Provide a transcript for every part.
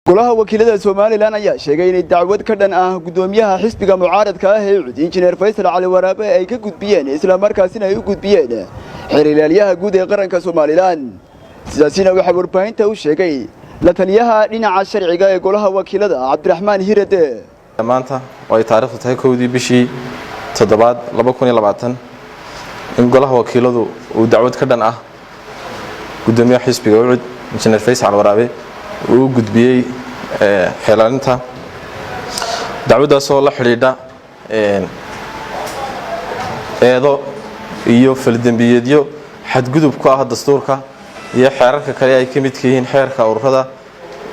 Golaha Wakiilada Somaliland ayaa sheegay inay dacwad ka dhan ah guddoomiyaha xisbiga mucaaradka ah ee UCID, Injineer Faysal Cali Waraabe, ay ka gudbiyeen, islamarkaasina ay u gudbiyeen xeer ilaaliyaha guud ee qaranka Somaliland. Sidaasina waxaa warbaahinta u sheegay la taliyaha dhinaca sharciga ee Golaha Wakiilada, Cabdiraxmaan Hirade. Maanta oo ay taariikhdu tahay 1dii bishii toddobaad 2020 in Golaha Wakiiladu uu dacwad ka dhan ah guddoomiyaha xisbiga UCID, Injineer Faysal Waraabe, uu u gudbiyey xeer ilaalinta, dacwaddaasoo la xidhiidha eedo iyo faldembiyeedyo xadgudub ku ah dastuurka iyo xeerarka kale ay ka midka yihiin xeerka ururada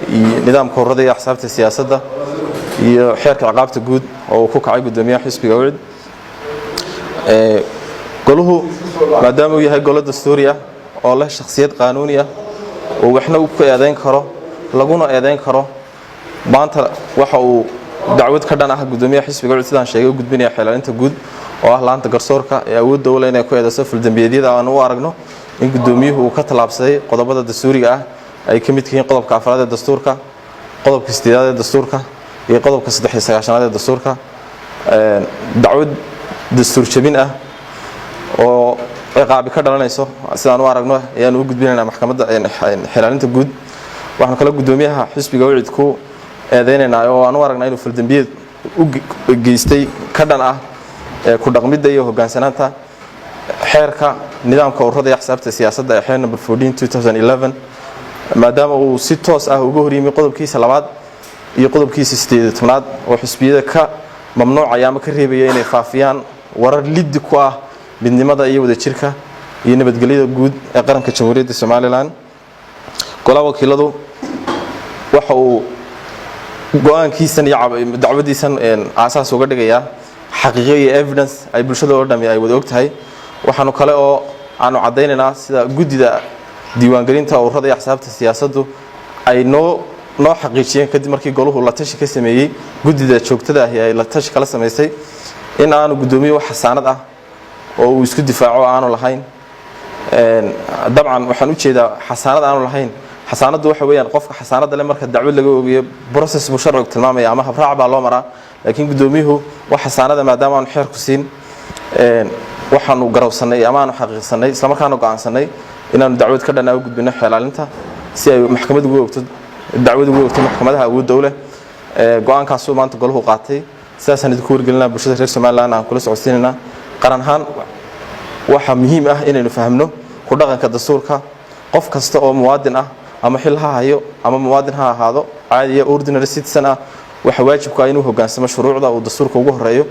iyo nidaamka ururada iyo axsaabta siyaasadda iyo xeerka ciqaabta guud oo uu ku kacay guddoomiyaha xisbiga UCID. Goluhu maadaama uu yahay golo dastuuri ah oo leh shakhsiyad qaanuuni ah oo waxna ku eedayn karo laguna eedayn karo, maanta waxa uu dacwad ka dhan ah guddoomiyaha xisbiga UCID, sidaan sheegay, u gudbinaya xeer ilaalinta guud oo ah laanta garsoorka ee awoodda u leh inay ku eedayso faldembiyeedyada aan u aragno in guddoomiyuhu uu ka tallaabsaday qodobada dastuuriga ah, ay ka midka yihiin qodobka afraad ee dastuurka, qodobka sideedaad ee dastuurka iyo qodobka 93aad ee dastuurka. Dacwad dastuur jabin ah oo ciqaabi ka dhalanayso sidaan u aragno ayaanu u gudbinaynaa maxkamadda xeer ilaalinta guud. Waxaanu kale guddoomiyaha xisbiga UCID ku eedeynaynaa oo aan u aragnaa inuu faldembiyeed u geystay ka dhan ah ku dhaqmidda iyo hoggaansanaanta xeerka nidaamka ururada iyo axsaabta siyaasadda ee xeer number 14 2011, maadaama uu si toos ah uga horyimi qodobkiisa labaad iyo qodobkiisa 18aad oo xisbiyada ka mamnuucaya ama ka reebaya inay faafiyaan warar liddi ku ah midnimada iyo wadajirka iyo nabadgelyada guud ee qaranka Jamhuuriyadda Somaliland. Golaha Wakiiladu waxa uu go-aankiisan iyo dacwadiisan aasaas uga dhigayaa xaqiiqo iyo evidence ay bulshada oo dhami ay wada og tahay. Waxaanu kale oo aanu caddaynaynaa sida guddida diiwaangelinta ururada iyo axsaabta siyaasaddu ay noo xaqiijiyeen, kadib markii goluhu la tashi ka sameeyey guddida joogtada ahi ay la tashi kala samaysay, in aanu guddoomiye wax xasaanad ah oo uu isku difaaco aanu lahayn. Dabcan waxaan u jeedaa xasaanad aanu lahayn. Xasaanaddu waxa weeyaan qofka xasaanadda le marka dacwad laga ogayo process buu sharcigu tilmaamaya ama habraac baa loo maraa, laakiin guddoomiyuhu wax xasaanada maadaama aanu xeerku siin, waxaanu garawsanay ama aanu xaqiiqsanay, islamarkaanu go'aansanay inaanu dacwad ka dhanaa u gudbino xeer ilaalinta si ay maxkamad ugu ogto, dacwad ugu ogto maxkamadaha awoodda u leh. Go-aankaasuu maanta golahu qaatay. Sidaasaan idinku wargelinaa, bulshada reer Somaliland aan kula socodsiinaynaa. Qaran ahaan waxaa muhiim ah inaynu fahmno ku dhaqanka dastuurka. Qof kasta oo muwaadin ah, ama xil ha hayo ama muwaadin ha ahaado caadiya, ordinary citizen ah, waxa waajibku ah inuu hoggaansamo shuruucda uu dastuurka ugu horeeyo.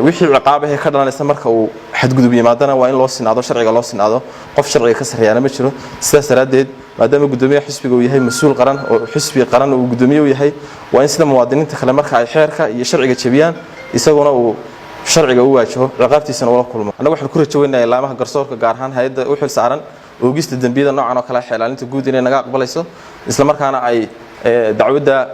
Wixii ciqaabahee ka dhalanaysa marka uu xadgudub yimaadana waa in loo sinaado sharciga, loo sinaado. Qof sharciga ka sarreeyaana ma jiro. Sidaas daraaddeed, maadaama guddoomiyaha xisbiga uu yahay mas-uul qaran oo xisbi qaran uu guddoomiye u yahay, waa in sida muwaadiniinta kale marka ay xeerka iyo sharciga jebiyaan isaguna uu sharciga u waajaho, ciqaabtiisana ula kulmo. Annagu waxaan ku rajo weynayaa laamaha garsoorka, gaar ahaan hay-adda u xil saaran oogista dembiyada noocan oo kale, xeer ilaalinta guud, inay naga aqbalayso, islamarkaana ay dacwadda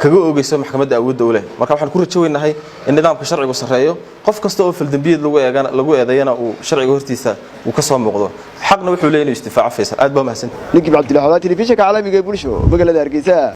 kaga oogeyso maxkamadda awoodda u leh. Marka waxaan ku rajo weynahay in nidaamka sharcigu sarreeyo, qof kasta oo faldembiyeed lagu eegana lagu eedeeyana uu sharciga hortiisa uu ka soo muuqdo. Xaqna wuxuu leeyahay inuu isdifaaco. Faysal, aad baa mahadsan. Ninkib Cabdillah, telefishinka caalamiga ee Bulsho, magaalada Hargeysa.